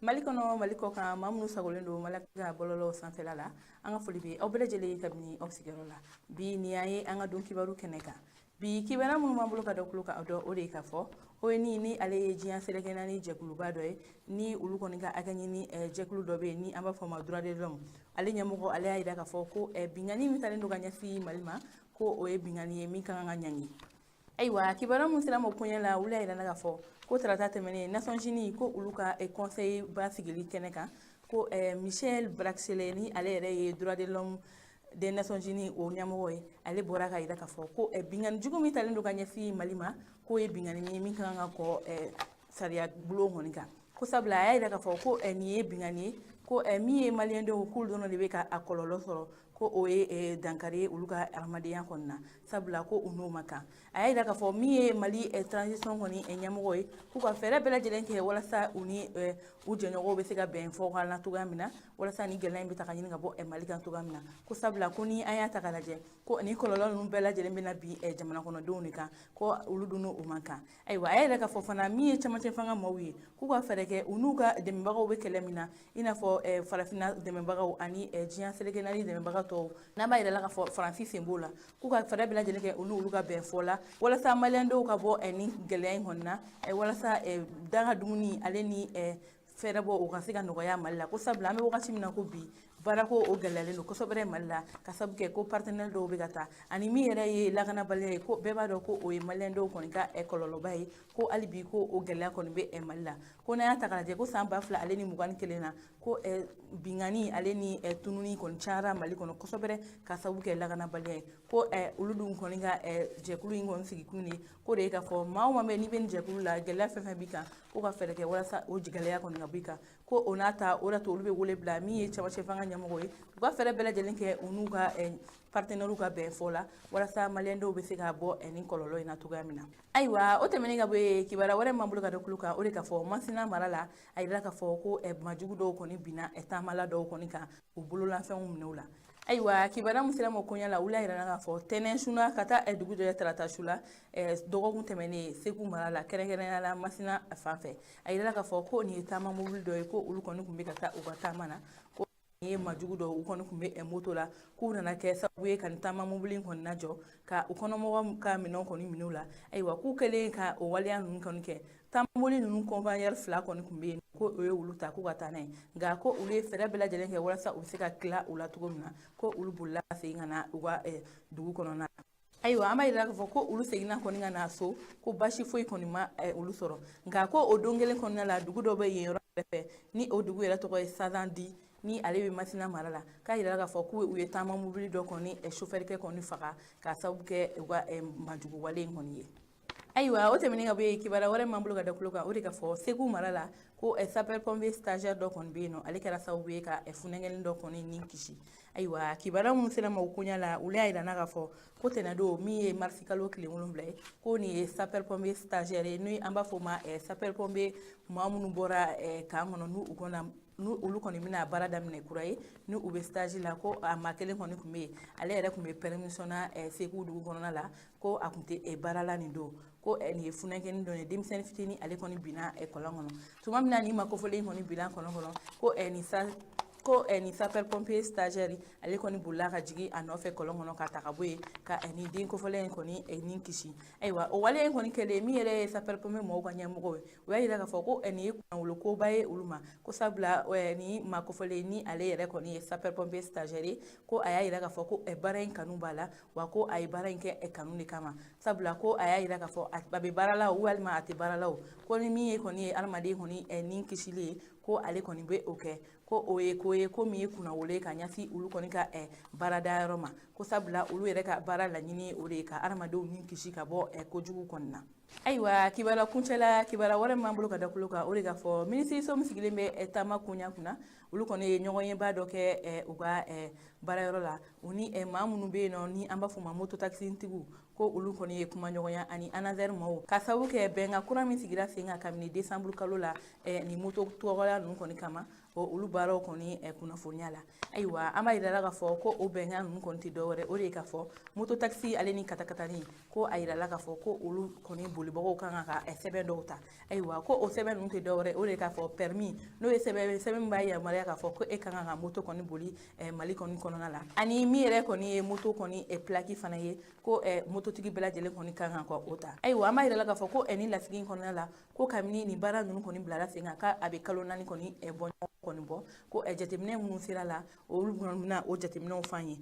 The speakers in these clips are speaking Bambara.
Mali kɔnɔ, Mali kɔ kan, maa minnu sagolen don Mali ka bɔlɔlɔw sanfɛla la, an ka foli bɛ aw bɛɛ lajɛlen kabini aw sigiyɔrɔ la. Bi nin y'an ye an ka don kibaru kɛnɛ kan. Bi kibaruya minnu b'an bolo ka da tulo kan aw dɔn, o de ye k'a fɔ ONU, ni ale ye diɲɛ seleke naani jɛkuluba dɔ ye, ni olu kɔni ka hakɛ ɲini jɛkulu dɔ bɛ yen ni an b'a fɔ o ma droit de l'homme, ale ɲɛmɔgɔ, ale y'a jira k'a fɔ ko binkanni min talen don ka ɲɛsin Mali ma, ko o ye binkanni ye min ka kan ka ɲangi. Ayiwa, kibaruya min sera ma koɲɛ la, olu y'a jira k'a fɔ ko tarata tɛmɛnen, Nations Unies ko olu ka conseil ba sigili kɛnɛ kan, ko Michelle Bachelet, ni ale yɛrɛ ye droit de l'homme des Nations Unies o ɲɛmɔgɔ ye, ale bɔra ka jira k'a fɔ ko binkanni jugu min talen don ka ɲɛsin Mali ma, k'o ye binkanni ye min ka kan ka kɔ sariya bulon kɔni kan, ko sabula a y'a jira k'a fɔ ko nin ye binkanni ye, ko min ye maliyɛndenw k'olu dɔrɔn de bɛ ka a kɔlɔlɔ sɔrɔ, ko o ye dankari ye olu ka adamadenya kɔni na, sabula ko u n'o ma kan. A y'a jira k'a fɔ min ye Mali transition kɔni ɲɛmɔgɔ ye, k'u ka fɛɛrɛ bɛɛ lajɛlen kɛ walasa u ni u jɛɲɔgɔnw bɛ se ka bɛn fɔ na cogoya min na, walasa ni gɛlɛya in bɛ ta ka ɲini ka bɔ Mali kan cogoya min na, ko sabula ko ni an y'a ta k'a lajɛ, ko nin kɔlɔlɔ ninnu bɛɛ lajɛlen bɛna bin jamana kɔnɔdenw de kan, ko olu dun o man kan. Ayiwa, a y'a yɛrɛ k'a fɔ fana min ye cɛmancɛ fanga maaw ye, k'u ka fɛɛrɛ kɛ u n'u ka dɛmɛbagaw bɛ kɛlɛ min na, i n'a fɔ farafinna dɛmɛbagaw ani diɲɛ seleke naani dɛmɛbaga tɔw, n'an b'a yɛrɛ la k'a fɔ Faransi sen b'o la, k'u ka fɛɛrɛ bɛɛ lajɛlen kɛ u n'olu ka bɛn fɔ la, walasa maliyɛndenw ka bɔ nin gɛlɛya in kɔni na, walasa daga dumuni ale ni fɛɛrɛ bɔ o ka se ka nɔgɔya Mali la, ko sabula an bɛ wagati min na ko bi, baarako o gɛlɛyalen don kosɛbɛ Mali la, ka sababu kɛ ko partenaire dɔw bɛ ka taa, ani min yɛrɛ ye lakanabaliya ye, ko bɛɛ b'a dɔn ko o ye maliyɛndenw kɔni ka kɔlɔlɔba ye, ko hali bi ko o gɛlɛya kɔni bɛ Mali la. Ko n'an y'a ta k'a lajɛ, ko san 2021 na, ko binkanni ale ni tununi kɔni cayara Mali kɔnɔ kosɛbɛ, ka sababu kɛ lakanabaliya ye. Ko olu dun kɔni ka jɛkulu in kɔni sigikun de ko de ye k'a fɔ maa o maa bɛ n'i bɛ nin jɛkulu la, gɛlɛya fɛn fɛn b'i kan, ko ka fɛɛrɛ kɛ walasa o gɛlɛya kɔni ka bɔ i kan. Ko o n'a ta o de to olu bɛ wele bila min ye cɛmancɛ fanga ɲɛmɔgɔ ye, u ka fɛɛrɛ bɛɛ lajɛlen kɛ u n'u ka partenaires ka bɛn fɔ la, walasa maliyɛndenw bɛ se ka bɔ nin kɔlɔlɔ in na cogoya min na. Ayiwa, o tɛmɛnen ka bɔ yen, kibaruya wɛrɛ m'an bolo ka da tulo kan, o de k'a fɔ Masina mara la, a yirala k'a fɔ ko majugu dɔw kɔni binna taamala dɔw kɔni kan, u bololafɛnw minɛ u la. Ayiwa, kibaruya min sera ma koɲɛ la, olu y'a yira k'a fɔ tɛnɛn su na ka taa dugu jɛ tarata su la dɔgɔkun tɛmɛnen, Segu mara la, kɛrɛnkɛrɛnnenya la Masina fan fɛ, a yirala k'a fɔ ko nin ye taama mobili dɔ ye, ko olu kɔni tun bɛ ka taa u ka taama na, ko nin ye majugu dɔ, u kɔni tun bɛ moto la, k'u nana kɛ sababu ye ka nin taama mobili in kɔni lajɔ ka u kɔnɔmɔgɔ ka minɛnw kɔni minɛ u la. Ayiwa, k'u kɛlen ka o waleya ninnu kɔni kɛ, taama mobili ninnu convoyeur fila kɔni tun bɛ yen, ko o ye olu ta k'u ka taa n'a ye, nka ko olu ye fɛɛrɛ bɛɛ lajɛlen kɛ walasa u bɛ se ka tila u la cogo min na, ko olu bolila ka segin ka na u ka dugu kɔnɔna na. Ayiwa, an b'a yira k'a fɔ ko olu seginna kɔni ka na so, ko basi foyi kɔni ma olu sɔrɔ. Nka ko o don kelen kɔnɔna la, dugu dɔ bɛ yen yɔrɔ fɛ, ni o dugu yɛrɛ tɔgɔ ye Sazandi, ni ale bɛ Masina mara la, k'a yira k'a fɔ k'u ye taama mobili dɔ kɔni sofɛrikɛ kɔni faga, k'a sababu kɛ u ka majugu wale in kɔni ye. Ayiwa, o tɛmɛnen ka bɔ yen, kibaruya wɛrɛ m'an bolo ka da tulo kan, o de ka fɔ Segu mara la, ko sapeur pompier stagiaire dɔ kɔni bɛ yen nɔ, ale kɛra sababu ye ka funɛngɛnin dɔ kɔni ni kisi. Ayiwa, kibaruya minnu sera ma o koɲɛ la, olu y'a yira k'a fɔ ko tɛnɛndon min ye marisi kalo tile 7 ye, ko nin ye sapeur pompier stagiaire ye, ni an b'a fɔ o ma sapeur pompier maa minnu bɔra camp kɔnɔ, n'u kɔnɔ n'u olu kɔni bɛna baara daminɛ kura ye, ni u bɛ stage la, ko a maa kelen kɔni tun bɛ yen, ale yɛrɛ tun bɛ permission na Segu dugu kɔnɔna la, ko a tun tɛ baara la nin don, ko nin ye funɛnkɛnin dɔ ye, denmisɛnnin fitinin, ale kɔni binna kɔlɔn kɔnɔ. Tuma min na nin ma kofɔlen kɔni binna kɔlɔn kɔnɔ, ko nin sa ko nin sapeur pompier stagiaire, ale kɔni bolila ka jigin a nɔfɛ kɔlɔn kɔnɔ ka ta ka bɔ yen, ka nin den kofɔlen in kɔni nin kisi. Ayiwa, o wale in kɔni kɛlen, min yɛrɛ ye sapeur pompier mɔgɔw ka ɲɛmɔgɔ ye, o y'a yira k'a fɔ ko nin ye kunnawolokoba ye olu ma, ko sabula nin maa kofɔlen, ni ale yɛrɛ kɔni ye sapeur pompier stagiaire ye, ko a y'a yira k'a fɔ ko baara in kanu b'a la, wa ko a ye baara in kɛ kanu de kama, sabula ko a y'a yira k'a fɔ a bɛ baara la o walima a tɛ baara la o, ko ni min ye kɔni ye adamaden kɔni ni kisili ye, ko ale kɔni bɛ o kɛ, ko o ye ko ye ko min ye kunnawolo ye ka ɲɛsin olu kɔni ka baarada yɔrɔ ma, ko sabula olu yɛrɛ ka baara laɲini o de ye ka adamadenw ni kisi ka bɔ kojugu kɔni na. Ayiwa, kibaruya kuncɛla, kibaruya wɛrɛ m'an bolo ka da tulo kan, o de k'a fɔ minisiriso min sigilen bɛ taama koɲa kunna, olu kɔni ye ɲɔgɔnyeba dɔ kɛ u ka baarayɔrɔ la, u ni maa minnu bɛ yen nɔ, ni an b'a fɔ o ma moto taxitigiw, ko Ko olu kɔni ye kumaɲɔgɔnya ani ANASER maaw ka sababu kɛ bɛnkan kura min sigira sen kan kabini décembre kalo la nin moto tɔgɔya ninnu kɔni kama, olu baaraw kɔni kunnafoniya la. Ayiwa, an b'a yira la k'a fɔ ko o bɛnkan ninnu kɔni tɛ dɔwɛrɛ, o de ye k'a fɔ moto taxi ale ni katakatani, ko a yirala k'a fɔ ko olu kɔni bolibagaw kan ka sɛbɛn dɔw ta. Ayiwa, ko o sɛbɛn ninnu tɛ dɔwɛrɛ, o de ye k'a fɔ permis, n'o ye sɛbɛn min b'a yamaruya k'a fɔ ko e ka kan ka moto kɔni boli Mali kɔni kɔnɔna la, ani min yɛrɛ kɔni ye moto kɔni plaque fana ye, ko mototigi bɛɛ lajɛlen kɔni ka kan ka o ta. Ayiwa, an b'a yira la k'a fɔ ko nin lasigi in kɔnɔna la, ko kabini nin baara ninnu kɔni bilara sen kan, k'a bɛ kalo 4 kɔni bɔ ɲɔgɔn kɔni bɔ, ko jateminɛ minnu sera la, olu kɔni bɛna o jateminɛw f'an ye.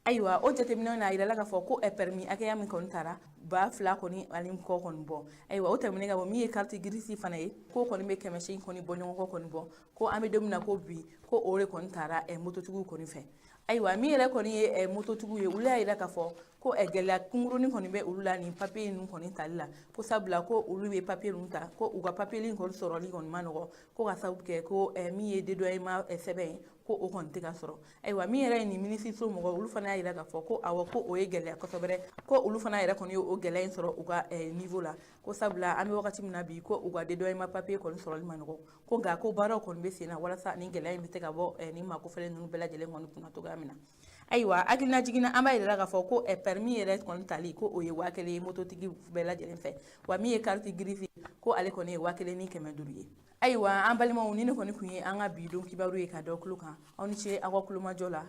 Ayiwa, o jateminɛw na, a yirala k'a fɔ ko permis hakɛya min kɔni taara, 2000 kɔni ani kɔ kɔni bɔ. Ayiwa, o tɛmɛnen ka bɔ, min ye carte grise fana ye, ko kɔni bɛ 800 kɔni bɔ ɲɔgɔn kɔ kɔni bɔ, ko an bɛ don min na ko bi, ko o de kɔni taara mototigiw kɔni fɛ. Ayiwa, min yɛrɛ kɔni ye mototigiw ye, olu y'a yira k'a fɔ ko gɛlɛya kunkurunin kɔni bɛ olu la nin papiye ninnu kɔni tali la, ko sabula ko olu bɛ papiye ninnu ta, ko u ka papiye kɔni sɔrɔli kɔni ma nɔgɔ, ko ka sababu kɛ ko min ye dédouanement sɛbɛn ye, ko o kɔni tɛ ka sɔrɔ. Ayiwa, min yɛrɛ ye nin minisiriso mɔgɔ, olu fana y'a yira k'a fɔ ko awɔ, ko o ye gɛlɛya kosɛbɛ, ko olu fana yɛrɛ kɔni ye o gɛlɛya in sɔrɔ u ka niveau la, ko sabula an bɛ wagati min na bi, ko u ka dédouanement papiye kɔni sɔrɔli ma nɔgɔ, ko nka ko baaraw kɔni bɛ sen na walasa nin gɛlɛya in bɛ se ka bɔ nin maa kofɔlen ninnu bɛɛ lajɛlen kɔni kunna cogoya min na. Ayiwa, hakilina jiginna, an b'a yira k'a fɔ ko permis yɛrɛ kɔni tali, ko o ye 1000 ye mototigi bɛɛ lajɛlen fɛ, wa min ye carte grise, ko ale kɔni ye 1500 ye. Ayiwa, an balimaw, ni ne kɔni tun ye an ka bi don kibaru ye ka dɔ tulo kan. Aw ni ce aw ka kulomajɔ la.